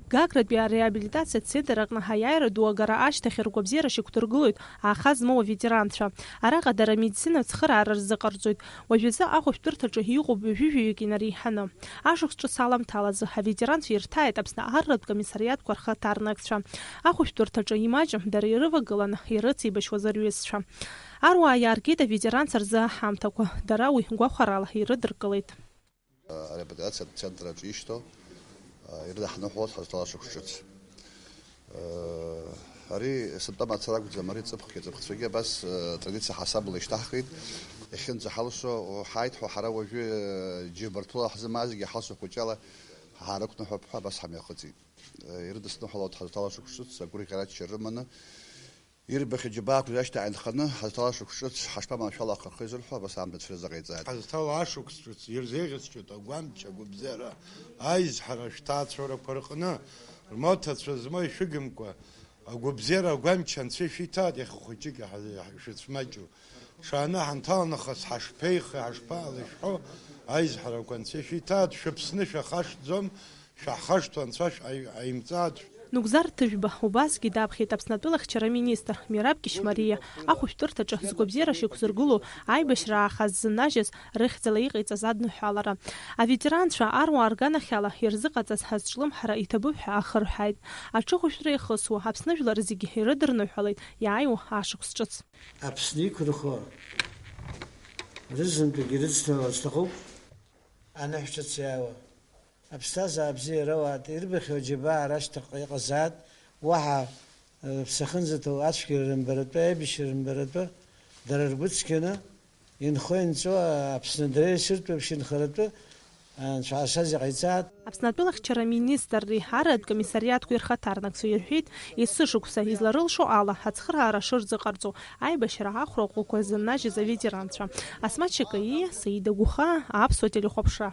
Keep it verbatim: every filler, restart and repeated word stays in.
Гагратәи ареабилитациа центр аҟны аиааира ду агара ашьҭахь ргәабзиара шьақәдыргылоит ааха змоу аветеранцәа. Араҟа дара амедицинатә цхыраара рзыҟарҵоит. Уажәазы ахәышәтәырҭаҿы иҟоуп ҩажәи жәаҩык инареиҳаны. Ашықәс ҿыц аламҭалазы аветеранцәа ирҭааит Аԥсны арратә комиссариатқәа рхаҭарнакцәа. Ахәышәтәырҭаҿы имаҷым дара ирывагыланы ирыцеибашьуаз рҩызцәа. Аруаа иааргеит аветеранцәа рзы аҳамҭақәа, дара уи гәахәарала ирыдыркылеит. Ареабилитациатә центр аҿы ишьҭоу, а, ирыдаҳныҳәалоит ҳазҭалаз шықәс ҿыц. Э, ари сынтәа мацара акәӡам, ари ҵыԥхгьы аҵыԥхцәагьы абас, э, традициа ҳасабала ишьҭаҳхит. Иахьынӡаҳалшо, о, ҳааит ҳәа ҳара уажәы, э, џьыбарҭәыла ҳзымаазгьы ҳалшо хәыҷала ҳаарықәныҳәап ҳәа абас ҳамҩахыҵит. Э, ирыдысныҳәалоит ҳазҭалаз шықәс ҿыц, агәырӷьарачча рыманы. Ирбахьоу џьабаақәа рашьҭа ааинханы, ҳазҭалаз шықәс ҿыц ҳашԥаманшәало ахырхы изырҳәо, абас аамҭа цәырызаҟаиҵааит. Ҳазҭало ашықәс ҿыц ирзеиӷьасшьоит агәамч, агәабзиара, аизҳара ашәҭаацәарақәа рҟны, рмоҭацәа змоу ишәыгымкәа, агәабзиара агәамч анцәа ишәиҭааит, иахьа хәыҷык иаҳа-, шәыцәмаҷу. Ҽааны ҳанҭалнахыс ҳашԥеихеи, ҳашԥаалышәҳәо, аизҳарақәа анцәа ишәиҭааит, шәыԥсны шәахашҭӡом, шәаҳхашҭуа анцәа шә-, аи-, аимҵааит. Нугзар Ҭыжәба убасгьы даԥхьеит Аԥсны атәылахьчара аминистр Мираб Кьышьмариа ахәышәтәырҭаҿы згәабзиара шьақәзыргылоу аибашьра ааха ззыннажьыз рыхьӡала иҟаиҵаз адныҳәалара. Аветеранцәа аруаа рганахьала ирзыҟаҵаз азҿлымҳара иҭабуп ҳәа ахырҳәааит. Аҽыхәышәтәра иахысуа Аԥсны жәлар зегьы ирыдырныҳәалеит иааиуа ашықәс ҿыц. Аԥсны иқәынхо рызынтәык ирыцлар сҭахуп. Аныҳәа ҿыц иааиуа аԥсҭазаара бзиа ироуааит, ирбахьоу аџьабаа рашьҭахьҟа иҟазааит, уаҳа, э, ԥсахынӡаҭоу ацәгьара рымбаратәы, аибашьра рымбаратәы, дара ргәы цқьаны, инхо-инҵәо Аԥсны дреисыртә еиԥш инхаратәы, Анцәа ашаз иҟаиҵааит. Аԥсны атәылахьчара аминистрреи арратә комиссариатқәеи рхаҭарнакцәа ирҳәеит, есышықәса изларылшо ала ацхыраара шырзыҟарҵо, аибашьра ахәра ӷәӷәақәа зыннажьыз аветеранцәа. Асмаҭ Шьакаиа, Саида Гәыхаа, Аԥсуа телехәаԥшра.